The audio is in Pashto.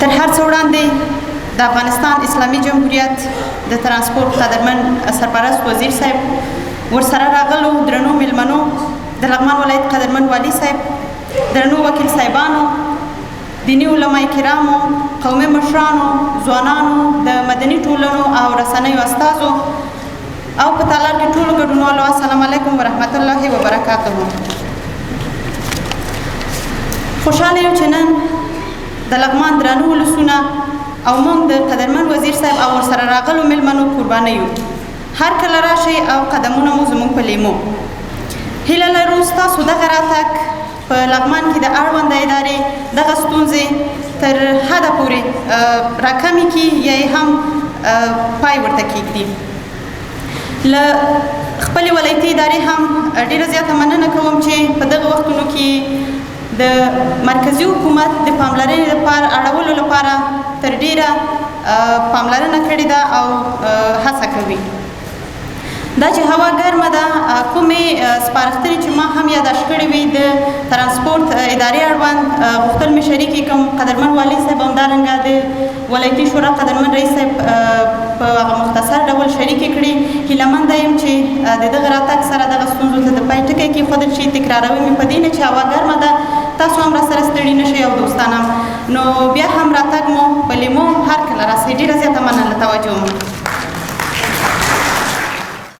تر هر څه وړاندې د افغانستان اسلامي جمهوریت د ترانسپورت قدرمن سرپرست وزیر صاحب، ورسره راغلو درنو میلمنو، د لغمان ولایت قدرمن والي صاحب، درنو وکیل صاحبانو، دیني علماء کرامو، قومي مشرانو، ځوانانو، د مدني ټولنو او رسنیو استازو او په تالار کې ټولو ګډونوالو، السلام علیکم ورحمت الله وبرکاته. خوشحاله یو چې نن د لغمان درانه ولسونه او موږ د قدرمن وزیر صاحب او ورسره راغلو میلمنو کوربانه یو. هر کله راشئ او قدمونه مو زموږ په لیمو. هیله لرو ستاسو دغه راتګ په لغمان کې د اړونده ادارې دغه ستونزې تر حده پورې راکمې کړي یا یې هم پای ورته کېږدي. له خپلې ولایتي ادارې هم ډېره زیاته مننه کوم چې په دغه وختونو کې د مرکزي حکومت د پاملرنې لپاره اړولو لپاره تر ډېره پاملرنه کړې ده او هڅه کوي. دا چې هوا ګرمه ده، کومې سپارښتنې چې ما هم یاداشت کړې وي د ترانسپورت ادارې اړوند، غوښتل مې شریکې کړم. قدرمن والي صاحب همدارنګه د ولایتي شورا قدرمن رئیس صاحب په هغه مختصر ډول شریکې کړې. هیله منده یم چې د دغه راتګ سره دغه ستونزو ته د پای ټکی کېښودل شي. تکراروي مې په دې نه چې هوا ګرمه ده، تاسو هم راسره ستړي نه شئ او دوستان هم. نو بیا هم راتګ مو په لیمو، هر کله راسئ. ډېره زیاته مننه له توجه مو.